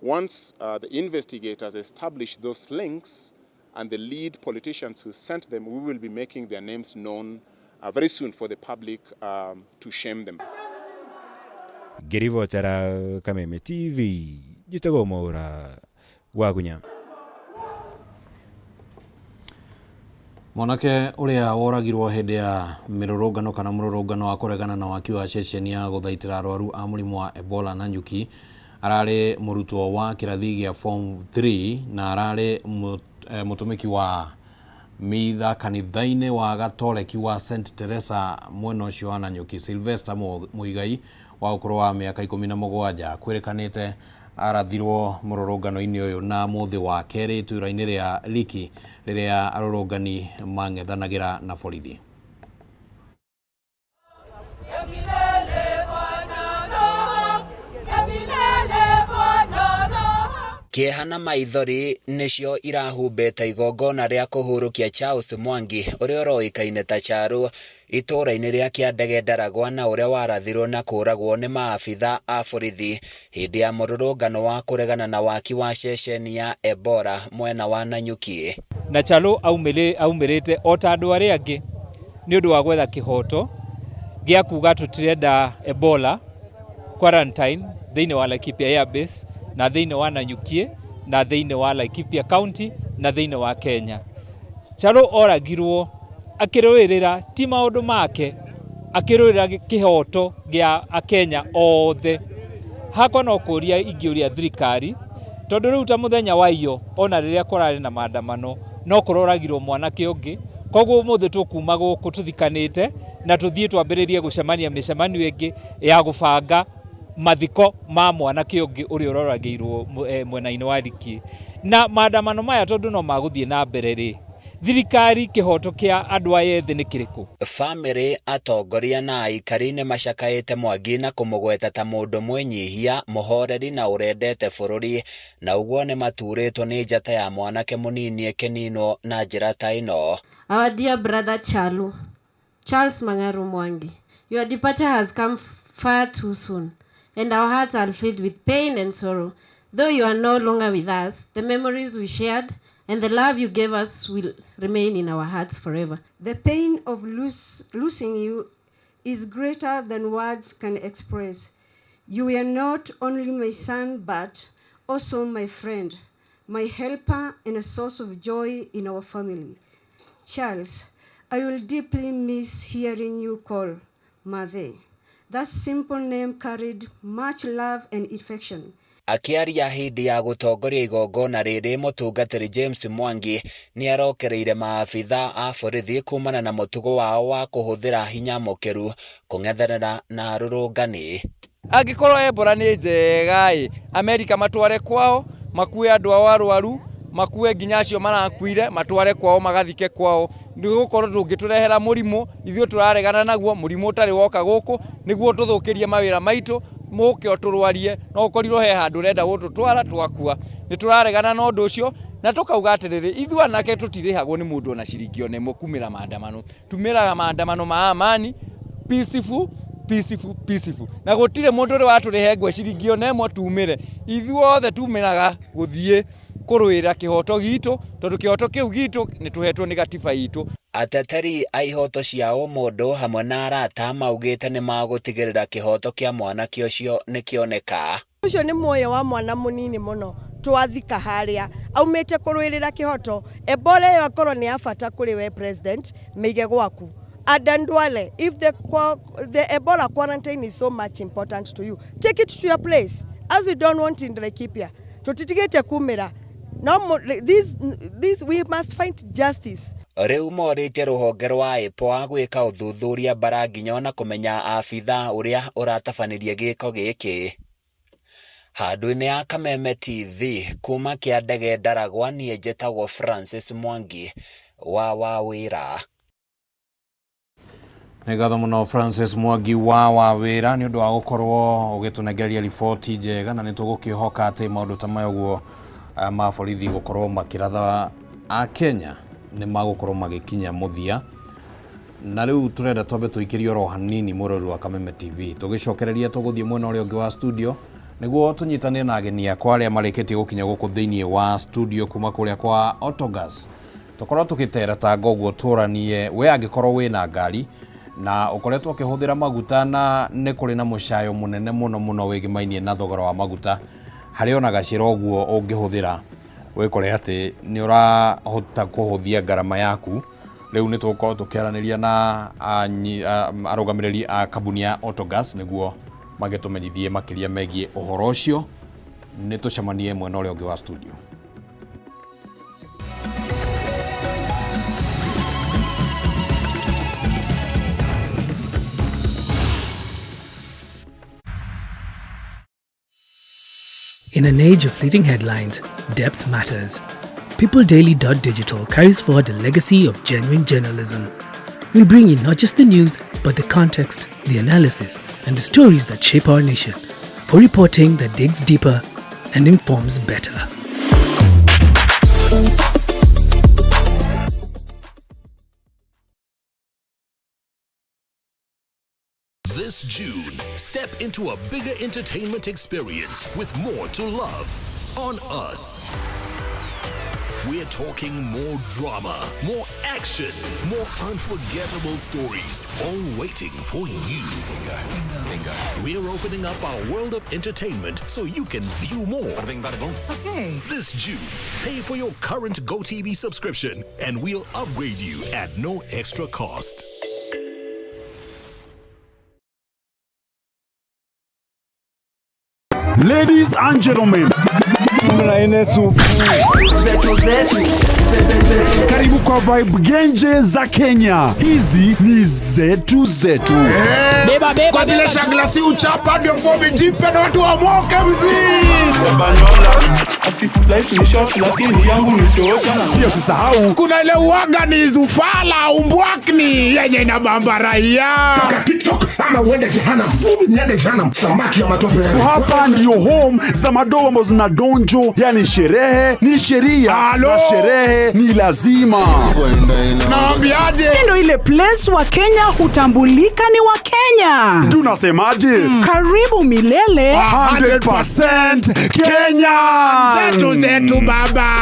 Once the investigators establish those links and the lead politicians who sent them, we will be making their names known very soon for the public to shame them. Ngĩribotera Kameme TV, njĩtagwo Mwaũra Wagunya. Mwanake ũrĩa woragirwo hĩndĩ ya mĩrũrũngano kana mũrũrũngano wa kũregana na waki wa ceceni ya gũthaitĩra arwaru a mũrimũ wa Ebola Nanyuki ararĩ mũrutwo wa kĩrathi gĩa form 3 na ararĩ mũtũmĩki wa mitha kanitha-inĩ wa Gatoreki wa St Teresa mwena ũcio wa Nanyuki. Sylvester Muigai wa ũkũrũ wa mĩaka 17 kwĩrĩkanĩte arathirwo mũrũrũngano-inĩ ũyũ na mũthĩ wa kerĩ itũra-inĩ rĩa Liki rĩrĩa arũrũngani mang'ethanagĩra na borithi. Kĩeha na maithori nĩcio irahumbĩte igongona rĩa kũhurũkia Charles Mwangi ũrĩa ũroĩkaine ta Charu itũũra-inĩ rĩa Kĩandege Ndaragwa na ũrĩa warathirwo na kũũragwo nĩ maabitha a borithi hĩndĩ ya mũrũrũngano wa kũregana na waki wa ceceni ya Ebola mwena wa Nanyuki. Na Charu aumĩrĩte o ta andũ arĩa angĩ nĩ ũndũ wa gwetha kĩhoto gĩa kuga tũtirenda Ebola quarantine thĩinĩ wa Laikipia Air Base na thĩinĩ wa Nanyuki na thĩinĩ wa Laikipia County na thĩinĩ wa Kenya. Charu oragirwo akĩrũĩrĩra ti maũndũ make, akĩrũĩrĩra kĩhoto gĩa akenya othe. Hakwa no kũria ingĩũria thirikari, tondũ rĩu ta mũthenya wa iyo ona rĩrĩa kũrarĩ na maandamano no kũroragirwo mwanake ũngĩ. Koguo ũmũthĩ tũkuma gũkũ tũthikanĩte na tũthiĩ twambĩrĩrie gũcemania mĩcemanio ĩngĩ ya gũbanga mathiko ma mwanake ũngĩ ũrĩa ũroragĩirwo mwena-inĩ wa Liki. Na maandamano maya tondũ no magũthiĩ na mbere rĩ, thirikari kĩhoto kĩa andũ aya ethĩ nĩ kĩrĩkũ? Bamĩrĩ, atongoria na aikari nĩ macakaĩte Mwangi na kũmũgweta ta mũndũ mwĩnyihia, mũhoreri na ũrendete bũrũri, na ũguo nĩ maturĩtwo nĩ njata ya mwanake mũnini ĩkĩninwo na njĩra ta ĩno. Our dear brother Chalu, Charles Mangaru Mwangi, your departure has come far too soon, and our hearts are filled with pain and sorrow. Though you are no longer with us, the memories we shared and the love you gave us will remain in our hearts forever. The pain of losing you is greater than words can express. You were not only my son, but also my friend, my helper, and a source of joy in our family. Charles, I will deeply miss hearing you call Mathe. That simple name carried much love and affection. Akĩaria hĩndĩ ya gũtongoria igongona rĩrĩ, mũtungatĩri James Mwangi nĩ arokereire maabitha a borithi kumana na mũtugo wao wa kũhũthĩra hinya mũkĩru kũng'ethanĩra na arũrũngani. Angĩkorwo Ebola nĩ njega ĩ, Amerika matware kwao, makue andũ ao arwaru, makue nginya acio marakuire, matware kwao magathike kwao, nĩ gũkorwo ndũngĩtũrehera mũrimũ ithuĩ tũraregana naguo, mũrimũ ũtarĩ woka gũkũ nĩguo tũthũkĩrie mawĩra maitũ, mũke ũtũrwarie, no ũkorirwo he handũ ũrenda gũtũtwara twakua. Nĩ tũraregana na ũndũ ũcio na tũkauga atĩrĩrĩ, ithuĩ anake tũtirĩhagwo nĩ mũndũ ona ciringi ona ĩmwe kumĩra maandamano, tumĩraga maandamano ma amani, peaceful, peaceful, peaceful, na gũtirĩ mũndũ ũrĩ watũrĩhe ngwe ciringi ona ĩmwe tumĩre, ithuothe tumĩraga gũthiĩ kũrũĩra kĩhoto gitũ, tondũ kĩhoto kĩu gitũ nĩ tũhetwo nĩ gatiba itũ. Ateteri a ihoto cia ũmũndũ hamwe na arata maugĩte nĩ magũtigĩrĩra kĩhoto kĩa mwanake ũcio nĩ kĩoneka. Ũcio nĩ muoyo wa mwana mũnini mũno twathika harĩa aumĩte kũrũĩrĩra kĩhoto. Ebola ĩyo akorwo nĩ ya bata kũrĩ we president, mĩige gwaku. Aden Duale, if the Ebola quarantine is so much important to you, take it to your place, as we don't want in Laikipia. Tũtitigĩte kumĩra. No, this we must find justice. Rĩu morĩtie rũhonge rwa IPOA gwĩka ũthuthuria bara nginya ona kũmenya abitha ũrĩa ũratabanirie gĩko gĩkĩ. Handũ-inĩ ya Kameme TV kuma Kĩandege Ndaragwa, niĩ njĩtagwo Francis Mwangi wa Wawĩra. Nĩ ngatho mũno Francis Mwangi wa Wawĩra nĩ ũndũ wa gũkorwo ũgĩtũnengereria riboti njega, na nĩ tũgũkĩhoka atĩ maũndũ ta maya ũguo ma borithi gũkorwo makĩratha a Kenya nĩ magũkorwo magĩkinya mũthia. Na rĩu tũrenda twambe tũikĩrie oro hanini mũrori wa Kameme TV, tũgĩcokereria tũgũthiĩ mwena ũrĩa ũngĩ wa studio nĩguo tũnyitane na ageni akwa arĩa marĩkĩtie gũkinya gũkũ thĩinĩ wa studio kuma kũrĩa kwa Autogas, tũkorwo tũgĩtera tanga ũguo tũranie we angĩkorwo wĩna ngari na ũkoretwo ũkĩhũthĩra maguta na nĩ kũrĩ na mũcayo mũnene mũno mũno wĩgĩmainie na thogora wa maguta, harĩ ona gacĩra ũguo ũngĩhũthĩra wĩkore atĩ nĩ ũrahota kũhũthia ngarama yaku. Rĩu nĩ tũgũkorwo tũkĩaranĩria na arũgamĩrĩri a kambuni ya Autogas nĩguo magĩtũmenyithie makĩria megiĩ ũhoro ũcio. Nĩ tũcemanie mwena ũrĩa ũngĩ wa studio. In an age of fleeting headlines, depth matters. PeopleDaily.digital carries forward a legacy of genuine journalism. We bring you not just the news, but the context, the analysis, and the stories that shape our nation, for reporting that digs deeper and informs better. This June, step into a bigger entertainment experience with more to love on us. We're talking more drama, more action, more unforgettable stories, all waiting for you. Bingo. We're opening up our world of entertainment so you can view more. Bada bing, bada boom. Okay. This June, pay for your current GoTV subscription and we'll upgrade you at no extra cost. Ladies and gentlemen, Karibu kwa vibe genje za Kenya. Hizi ni zetu zetu. Beba, beba, kwa zile shagla si uchapa ndio fomi jipe na watu wamoke mzee. Pia usisahau kuna ile uaga ni zufala umbwakni yenye inabamba raia. TikTok ama uende jehanamu. Niende jehanamu, samaki ya matope. Hapa ndio home za madoa ambazo zina donjo, yani sherehe ni sheria na sherehe ni lazima. Naambiaje? Ndio ile place wa Kenya hutambulika ni wa Kenya. Tunasemaje? Karibu milele 100% Kenya. Zetu zetu baba.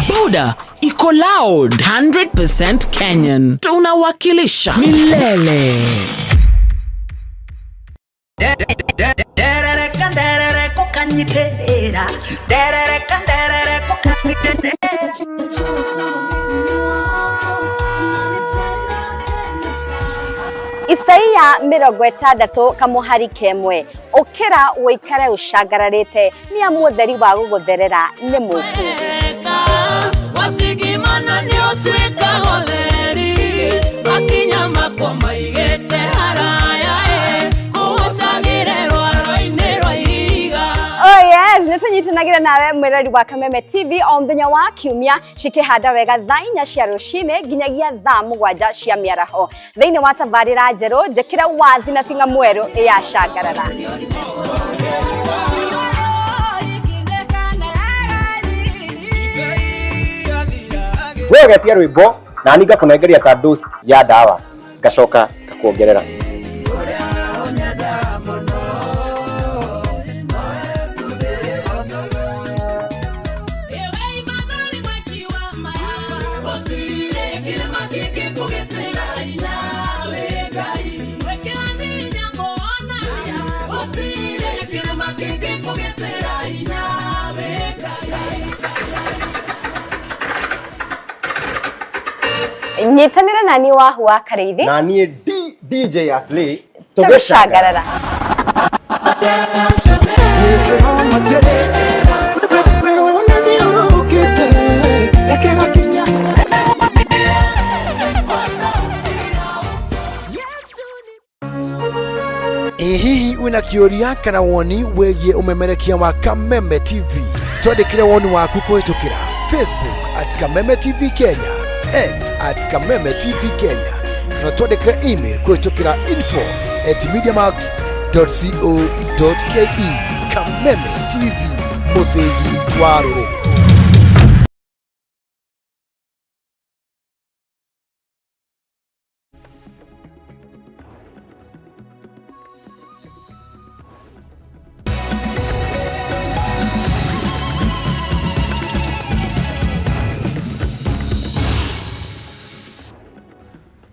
Boda iko loud 100% Kenyan. Tunawakilisha milele. Isaia 60 kamuhari kemwe ukira wikare ucangararite ni amu utheri wa gugutherera ni muku. Wasigimana ni utuika gotheri makinya makwa maigite haraya kuhacagire rwaro-inĩ rwa ihiga. Oh yes, nĩtũnyitanagĩra nawe mwĩrori wa Kameme TV o mũthenya wa kiumia cikĩhanda wega thaa 4 cia rũcinĩ nginyagia thaa 7 cia mĩaraho thĩinĩ wa tabarĩra njerũ njĩkĩre wathi na ting'a mwerũ ya cangarara. We ũgetia rwĩmbo na niĩ ngakũnengeria ta dose ya ndawa ngacoka ngakuongerera. Nyitanĩra na niĩ Wahu wa Karĩithi na niĩ DJ Aslay tũgĩcangarara. Ĩ hihi wĩna kĩũria kana woni wĩgiĩ ũmemerekia wa Kameme TV? Twandĩkĩre woni waku kũhĩtũkĩra Facebook at Kameme TV Kenya, X at Kameme TV Kenya, na twandĩkĩre email kũhĩtũkĩra info@mediamax.co.ke. Kameme TV, mũthĩgi wa rũrĩrĩ.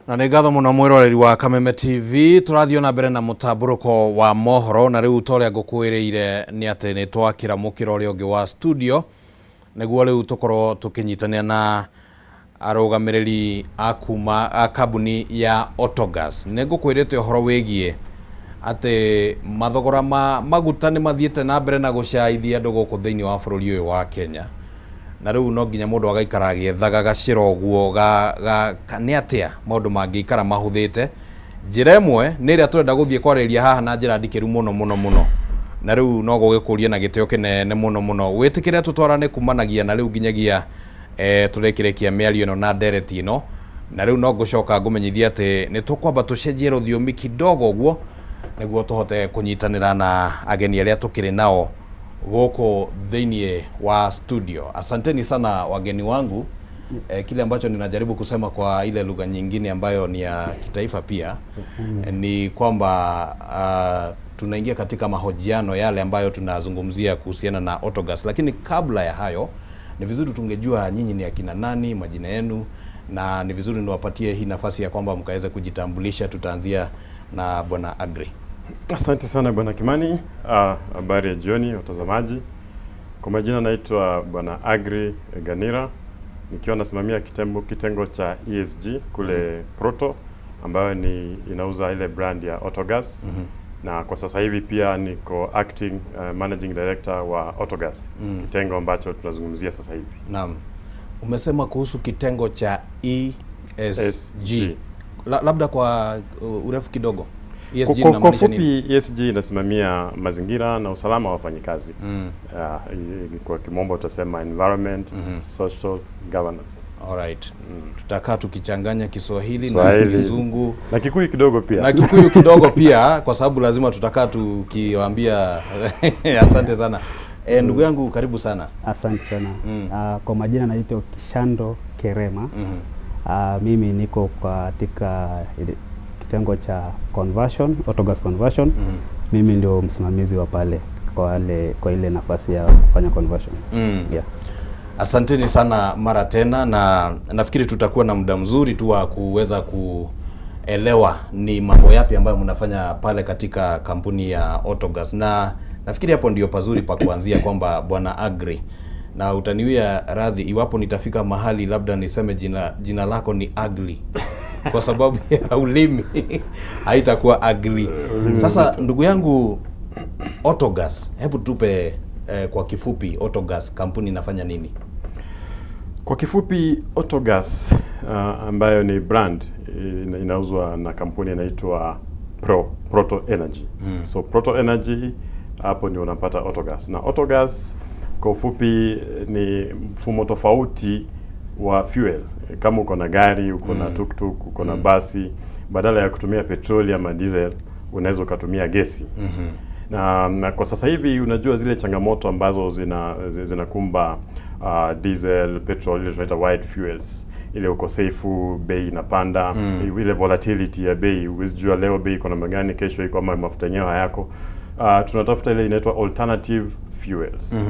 Na nä ngatho må no mwäroreri wa Kameme TV tå na mbere na må tambå wa mohoro na rä u ta å rä a ngå kwä rä ire nä atä nä twakä ra må kä ra å rä a å ngä wa studio nĩguo rĩu tũkorwo tũkĩnyitanĩra na arũgamĩrĩri a kuma a kambuni ya Autogas. Nĩ ngũkwĩrĩte ũhoro wĩgiĩ atĩ mathogora ma maguta nĩ mathiĩte na mbere na gũcaithia andũ gũkũ thĩinĩ wa bũrũri ũyũ wa Kenya, na rĩu no nginya mũndũ agaikara agĩethaga gacĩra ũguo nĩ atĩa maũndũ mangĩikara mahũthĩte. Njĩra ĩmwe nĩ ĩrĩa tũrenda gũthiĩ kwarĩrĩria haha na njĩra ndikĩru mũno mũno mũno, na rĩu no gũgĩkũria na gĩtĩo kĩnene mũno mũno wĩtĩkĩre tũtwarane kumanagia na rĩu nginyagia tũrĩkĩrĩkia mĩario ĩno na ndereti ĩno, na rĩu no ngũcoka ngũmenyithia atĩ nĩ tũkwamba tũcenjie rũthiomi kidogo ũguo nĩguo tũhote kũnyitanĩra na ageni arĩa tũkĩrĩ nao gũkũ thĩinĩ wa studio. Asanteni sana wageni wangu. Kile ambacho ninajaribu kusema kwa ile lugha nyingine ambayo ni ya kitaifa pia ni kwamba tunaingia katika mahojiano yale ambayo tunazungumzia kuhusiana na Autogas, lakini kabla ya hayo ni vizuri tungejua nyinyi ni akina nani, majina yenu, na ni vizuri niwapatie hii nafasi ya kwamba mkaweze kujitambulisha. Tutaanzia na Bwana Agri. Asante sana Bwana Kimani. Habari ya jioni watazamaji. Kwa majina naitwa Bwana Agri Ganira, nikiwa nasimamia kitengo cha ESG kule Proto, ambayo ni inauza ile brand ya Autogas. Na kwa sasa hivi pia niko acting managing director wa Autogas, kitengo ambacho tunazungumzia sasa hivi. Naam. Umesema kuhusu kitengo cha ESG. Labda kwa urefu kidogo. ESG Kwa inamaanisha nini? fupi, ESG inasimamia mazingira na usalama wa wafanyikazi. Kwa kimombo utasema environment, social governance. Alright. Tutakaa tukichanganya Kiswahili na Swahili. Kizungu na Kikuyu kidogo pia. Na Kikuyu kidogo pia, kwa sababu lazima tutakaa tukiwaambia. Asante sana. Ndugu yangu, karibu sana. Asante sana. Kwa majina naitwa Kishando Kerema. Mimi niko katika kitengo cha conversion, autogas conversion. Mimi ndio msimamizi wa pale kwa ile nafasi ya kufanya conversion. Yeah. Asanteni sana mara tena, na nafikiri tutakuwa na muda mzuri tu wa kuweza kuelewa ni mambo yapi ambayo mnafanya pale katika kampuni ya Autogas, na nafikiri hapo ndio pazuri pa kuanzia, kwamba Bwana Agri, na utaniwia radhi iwapo nitafika mahali labda niseme jina lako ni Agli kwa sababu ya ulimi haitakuwa Agli. Sasa ndugu yangu, Autogas, hebu tupe kwa kifupi, Autogas kampuni inafanya nini? Kwa kifupi, Autogas ambayo ni brand inauzwa na kampuni inaitwa Proto Energy. So Proto Energy, hapo ndio unapata Autogas. Na Autogas kwa ufupi ni mfumo tofauti wa fuel. Kama uko na gari, uko na tuktuk, uko na basi, badala ya kutumia petroli ama diesel, unaweza ukatumia gesi. Na kwa sasa hivi unajua zile changamoto ambazo zinakumba diesel, petrol, ile tunaita white fuels, ile ukosefu, bei inapanda, ile volatility ya bei, huwezi jua leo bei iko namna gani, kesho iko ama mafuta yenyewe hayako. Tunatafuta ile inaitwa alternative fuels.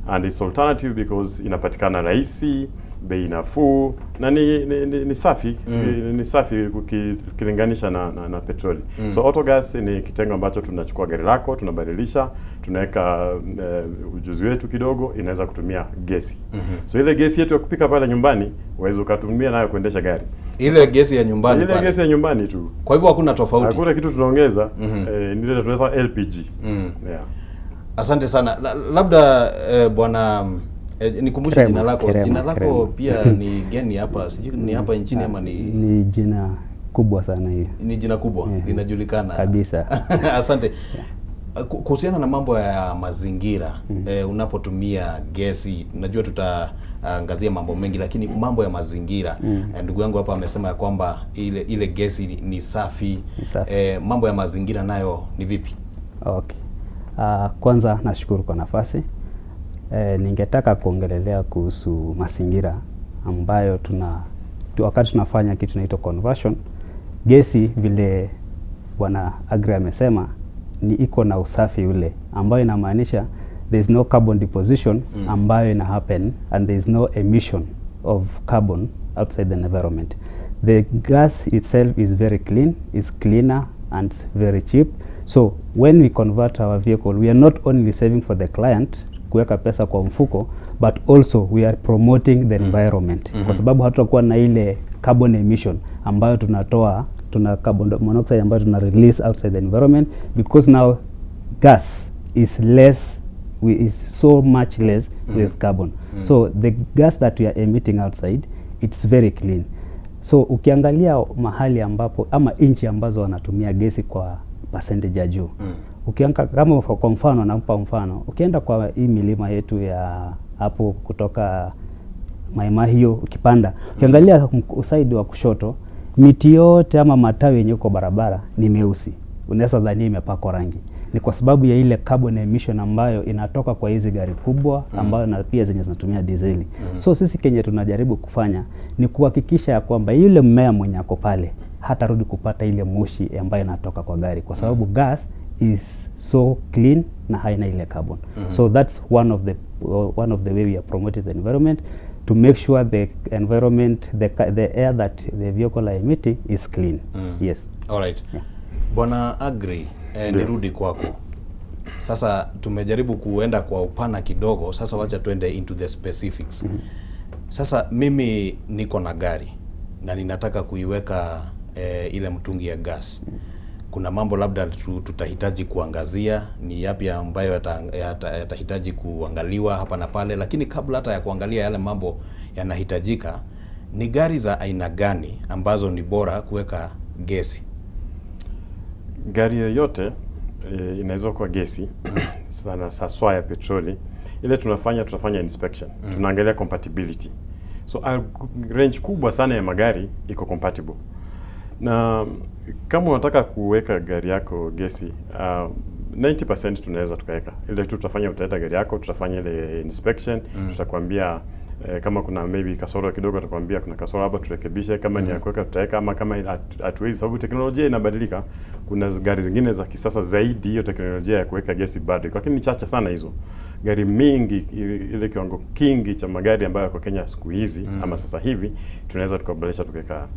And it's alternative because inapatikana rahisi, bei nafuu na ni safi, ni safi ukilinganisha na petroli. So Autogas ni kitengo ambacho tunachukua gari lako, tunabadilisha, tunaweka ujuzi wetu kidogo, inaweza kutumia gesi. So ile gesi yetu ya kupika pale nyumbani uweze ukatumia nayo kuendesha gari. Ile gesi ya nyumbani Ile pale. Gesi ya nyumbani tu. Kwa hivyo hakuna tofauti. Hakuna kitu tunaongeza. Ni ile tunaita LPG. Yeah. Asante sana. Labda bwana nikumbushe Kerema, jina lako. Kerema, Jina lako Kerema. pia ni geni hapa. Sijui ni hapa nchini ama ni Ni jina kubwa sana hiyo. Ni jina kubwa, linajulikana. Kabisa. Asante. Kuhusiana na mambo ya mazingira, unapotumia gesi, najua tutaangazia mambo mengi, lakini mambo ya mazingira, ndugu yangu hapa amesema ya kwamba ile gesi ni safi. Ni safi. Mambo ya mazingira nayo ni vipi? Okay. Kwanza nashukuru kwa nafasi. Ningetaka kuongelelea kuhusu mazingira ambayo wakati tunafanya kitu inaitwa conversion, gesi vile Bwana Agri amesema ni iko na usafi ule ambayo inamaanisha there is no carbon deposition ambayo ina happen and there is no emission of carbon outside the environment. The gas itself is very clean, is cleaner and very cheap. So when we convert our vehicle, we are not only saving for the client kuweka pesa kwa mfuko, but also we are promoting the environment, kwa sababu hatutakuwa na ile carbon emission ambayo tunatoa, tuna carbon monoxide ambayo tuna release outside the environment, because now gas is less, is so much less with carbon. So the gas that we are emitting outside, it's very clean. So ukiangalia mahali ambapo ama nchi ambazo wanatumia gesi kwa percentage ya juu, ukianka kama kwa mfano, nampa mfano, ukienda kwa hii milima yetu ya hapo kutoka Mai Mahiu ukipanda, ukiangalia side wa kushoto, miti yote ama matawi yenye uko barabara ni meusi, unaweza dhania imepakwa rangi. Ni kwa sababu ya ile carbon emission ambayo inatoka kwa hizi gari kubwa ambayo na pia zenye zinatumia dizeli. So sisi kenye tunajaribu kufanya ni kuhakikisha ya kwamba yule mmea mwenye ako pale hatarudi kupata ile moshi ambayo inatoka kwa gari, kwa sababu gas is so clean na haina ile carbon. So that's one of the way we are promoting the environment, to make sure the environment, the air that the vehicle are emitting is clean. Yes. Alright. Bwana Agri, nirudi kwako. Sasa tumejaribu kuenda kwa upana kidogo, sasa wacha tuende into the specifics. Sasa mimi niko na gari na ninataka kuiweka ile mtungi ya gas. Kuna mambo labda tutahitaji kuangazia, ni yapi ambayo yatahitaji kuangaliwa hapa na pale, lakini kabla hata ya kuangalia yale mambo yanahitajika, ni gari za aina gani ambazo ni bora kuweka gesi? Gari yoyote inaweza kuwa gesi sana haswa ya petroli. Ile tunafanya inspection, tunaangalia compatibility. So range kubwa sana ya magari iko compatible, na kama unataka kuweka gari yako gesi, 90% tunaweza tukaweka. Ile tu tutafanya, utaleta gari yako, tutafanya ile inspection, tutakwambia kama kuna maybe kasoro kidogo, tutakwambia kuna kasoro hapa, turekebishe. Kama ni ya kuweka tutaweka, ama kama hatuwezi, sababu teknolojia inabadilika. Kuna gari zingine za kisasa zaidi, hiyo teknolojia ya kuweka gesi bado iko, lakini ni chache sana hizo gari. Mingi ile kiwango kingi cha magari ambayo yako Kenya siku hizi ama sasa hivi tunaweza tukabadilisha tukaweka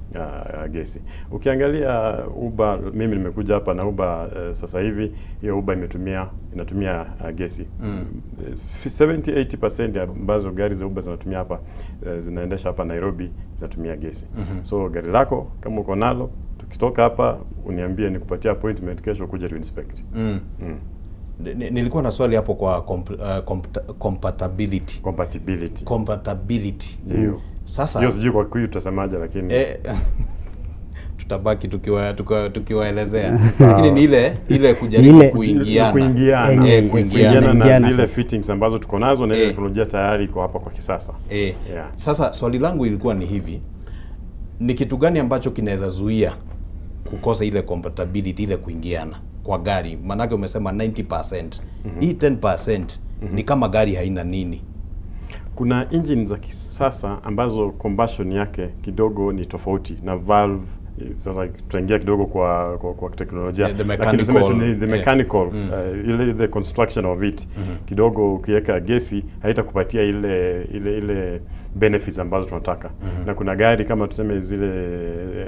gesi. Ukiangalia Uber, mimi nimekuja hapa na Uber, sasa hivi hiyo Uber inatumia gesi. 70-80% ambazo gari za Uber zinatumia hapa, zinaendesha hapa Nairobi, zinatumia gesi. So gari lako kama uko nalo, tukitoka hapa uniambie nikupatie appointment kesho kuja tu inspect. Nilikuwa na swali hapo kwa compatibility. Compatibility. Compatibility. Ndio. Sasa hiyo sijui kwa Kikuyu tutasemaje, lakini tutabaki tukiwaelezea, lakini ni ile kujaribu kuingiana. Kuingiana. Kuingiana. Kuingiana na zile fittings ambazo tuko nazo na ile teknolojia tayari iko hapa kwa kisasa. Yeah. Sasa swali langu ilikuwa ni hivi, ni kitu gani ambacho kinaweza zuia kukosa ile compatibility, ile kuingiana kwa gari? Maanake umesema 90%. Hii 10% ni kama gari haina nini? Kuna engine za kisasa ambazo combustion yake kidogo ni tofauti na valve. Sasa tutaingia kidogo kwa teknolojia, The lakini tuseme tu ni the mechanical, mechanical, ile the construction of it kidogo, ukiweka gesi haitakupatia ile benefits ambazo tunataka. Na kuna gari kama tuseme zile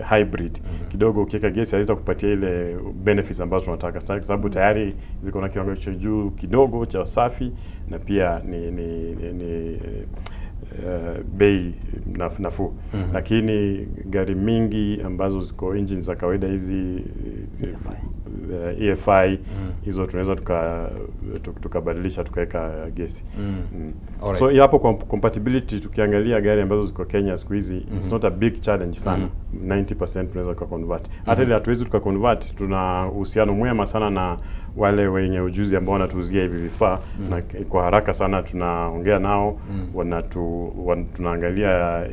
hybrid, kidogo ukiweka gesi haitakupatia ile benefits ambazo tunataka, kwa sababu tayari ziko na kiwango cha juu kidogo cha usafi na pia ni bei nafuu. Lakini gari mingi ambazo ziko engine za kawaida hizi EFI, hizo tunaweza tukabadilisha tukaweka gesi. Alright. So hiyo hapo kwa compatibility, tukiangalia gari ambazo ziko Kenya siku hizi, it's not a big challenge sana. 90% tunaweza tuka convert. Hata ile hatuwezi tuka convert, tuna uhusiano mwema sana na wale wenye ujuzi ambao wanatuuzia hivi vifaa, na kwa haraka sana tunaongea nao, tunaangalia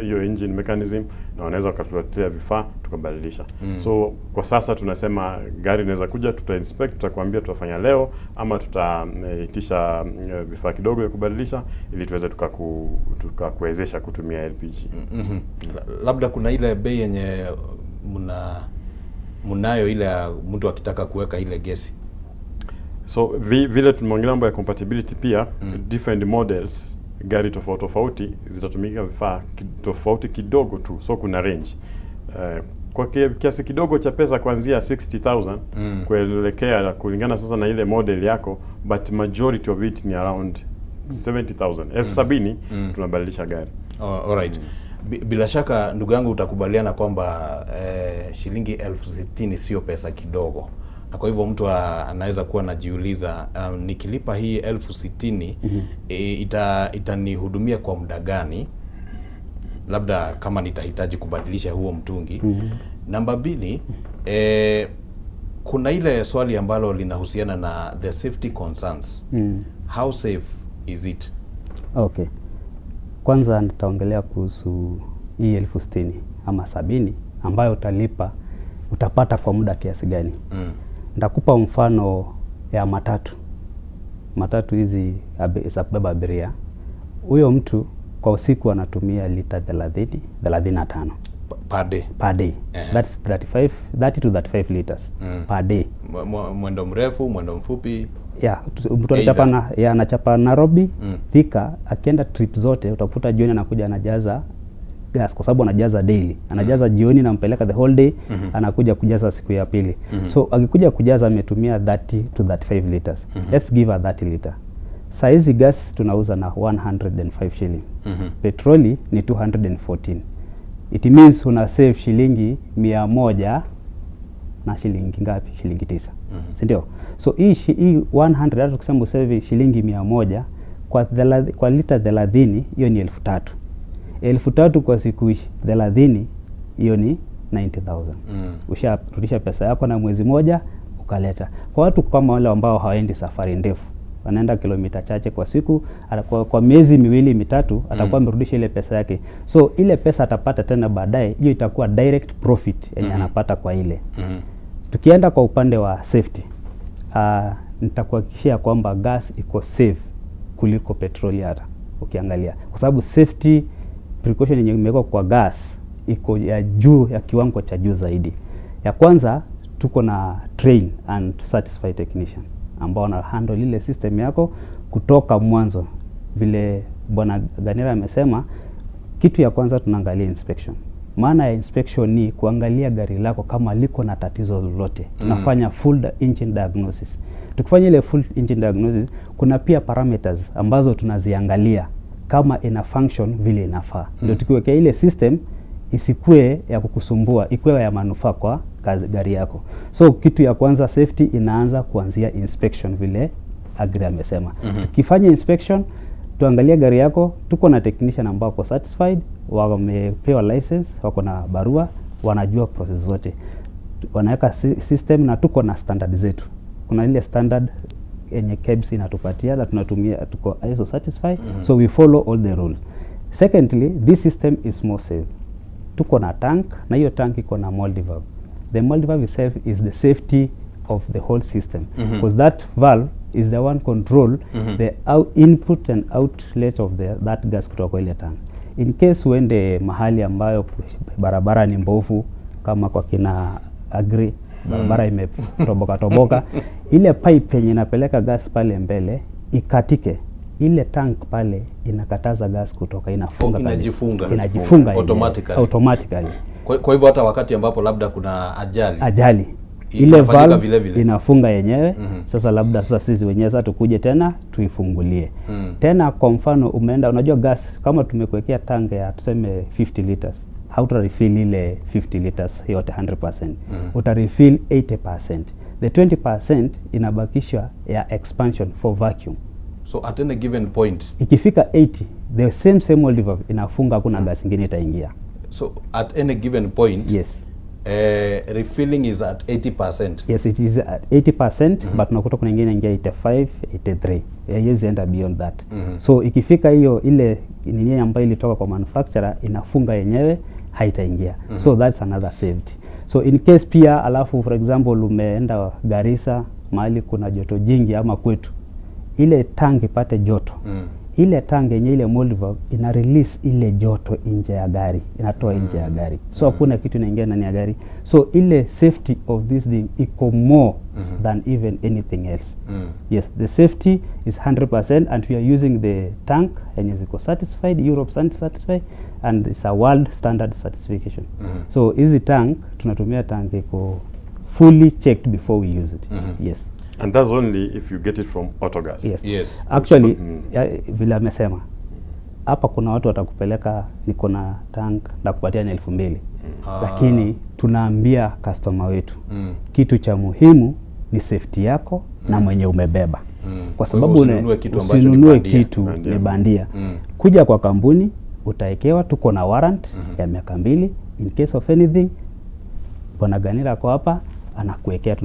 hiyo engine mechanism na wanaweza wakatuletea vifaa tukabadilisha. So kwa sasa tunasema gari inaweza kuja, tuta inspect, tutakwambia tutafanya leo ama tutaitisha vifaa kidogo ya kubadilisha ili tuweze tukakuwezesha kutumia LPG. Labda kuna ile bei yenye mnayo ile ya mtu akitaka kuweka ile gesi. So vile tumeongelea mambo ya compatibility pia, different models, gari tofauti tofauti zitatumika vifaa tofauti kidogo tu, so kuna range kwa kiasi kidogo cha pesa kuanzia 60,000 kuelekea, kulingana sasa na ile model yako, but majority of it ni around 70,000, 70,000 tunabadilisha gari. Oh, alright. Bila shaka ndugu yangu utakubaliana kwamba shilingi 60,000 sio pesa kidogo, na kwa hivyo mtu anaweza kuwa anajiuliza, nikilipa hii 60,000 itanihudumia kwa muda gani, labda kama nitahitaji kubadilisha huo mtungi. Namba mbili, kuna ile swali ambalo linahusiana na the safety concerns. How safe is it? Okay. Kwanza nitaongelea kuhusu hii 60,000 ama 70 ambayo utalipa, utapata kwa muda kiasi gani? Nitakupa mfano ya matatu. Matatu hizi za kubeba abiria, huyo mtu kwa usiku anatumia lita 30, 35 Per day. Per day. That's 35, 30 to 35 liters per day. Mwendo mrefu, mwendo mfupi. Yeah, mtu anachapa na, ya, anachapa Nairobi, Thika, akienda trip zote utakuta jioni anakuja anajaza gas kwa sababu anajaza daily. Anajaza jioni, nampeleka the whole day, anakuja kujaza siku ya pili. So akikuja kujaza ametumia 30 to 35 liters. Let's give her 30 liter. Saa hizi gas tunauza na 105 shilling. Petroli ni 214. It means una save shilingi mia moja na shilingi ngapi? Shilingi 9. Si ndio? So hii 100, hata tukisema usave shilingi 100 kwa lita 30, hiyo ni 3,000. 3,000 kwa siku 30, hiyo ni 90,000. Usharudisha pesa yako na mwezi moja ukaleta. Kwa watu kama wale ambao hawaendi safari ndefu, wanaenda kilomita chache kwa siku, kwa miezi miwili mitatu atakuwa amerudisha ile pesa yake. So ile pesa atapata tena baadaye, hiyo itakuwa direct profit yenye anapata kwa ile. Tukienda kwa upande wa safety, nitakuhakikishia kwamba gas iko safe kuliko petroli hata ukiangalia, kwa sababu safety precaution yenye imewekwa kwa gas iko ya juu, ya kiwango cha juu zaidi. Ya kwanza, tuko na train and certified technician ambao wana handle ile system yako kutoka mwanzo. Vile Bwana Ganira amesema, kitu ya kwanza tunaangalia inspection. Maana ya inspection ni kuangalia gari lako kama liko na tatizo lolote. Tunafanya full engine diagnosis. Tukifanya ile full engine diagnosis, kuna pia parameters ambazo tunaziangalia kama ina function vile inafaa. Ndio tukiwekea ile system isikue ya kukusumbua, ikuwe ya manufaa kwa gari yako. So kitu ya kwanza, safety inaanza kuanzia inspection vile Agri amesema. Tukifanya inspection, tuangalie gari yako, tuko na technician ambao wako certified, wamepewa license, wako na barua, wanajua process zote. Wanaweka system na tuko na standard zetu. Kuna ile standard yenye KEBS inatupatia na tunatumia, tuko ISO certified. So we follow all the rules. Secondly, this system is more safe. Tuko na tank na hiyo tank iko na multi valve. The multi valve itself is the safety of the whole system because that valve is the one control the input and outlet of that gas kutoka kwa ile tank. In case uende mahali ambayo barabara ni mbovu kama kwa kina Agri, barabara imetoboka toboka, ile pipe yenye inapeleka gas pale mbele ikatike, ile tank pale inakataza gas kutoka, inafunga Oh, pale. inajifunga. Inajifunga yenyewe. Automatically. Automatically. Kwa hivyo hata wakati ambapo labda kuna ajali, Ajali, ile inafanyika valve vile vile. inafunga yenyewe. Sasa labda sasa sisi wenyewe sasa tukuje tena tuifungulie. Tena kwa mfano umeenda, unajua gas kama tumekuwekea tank ya tuseme 50 liters, hauta refill ile 50 liters yote 100%. Uta refill 80%. The 20% inabakishwa ya expansion for vacuum. So at any given point, Ikifika 80, the same old valve inafunga, hakuna gas ingine itaingia. So at any given point, yes, refilling is at 80%. Yes, it is at 80%, but unakuta kuna ingine ingia 85, 83. Haiwezi enda beyond that. So ikifika hiyo, ile nini ambayo ilitoka kwa manufacturer inafunga yenyewe, haitaingia. So that's another safety. So in case pia, alafu for example umeenda Garissa mahali kuna joto jingi, ama kwetu ile tank ipate joto, ile tank yenye ile multi valve ina release ile joto nje ya gari, inatoa nje ya gari, so hakuna kitu inaingia ndani ya gari. So ile safety of this thing iko more than even anything else. Yes, the safety is 100% and we are using the tank yenye ziko certified, Europe certified, and it's a world standard certification. So hizi tank tunatumia, tank iko fully checked before we use it. Yes. And that's only if you get it from Autogas. Yes. Actually, ya, vile amesema hapa, kuna watu watakupeleka, niko na tank nakupatia ni 2,000. Lakini tunaambia customer wetu kitu cha muhimu ni safety yako na mwenye umebeba, kwa Kwa hivyo sababu usinunue kitu ambacho ni usinunue bandia. kitu Bandia. ni bandia. Kuja kwa kampuni utaekewa, tuko na warrant ya miaka 2. In case of anything, Bwana Ganira ako hapa anakuwekea.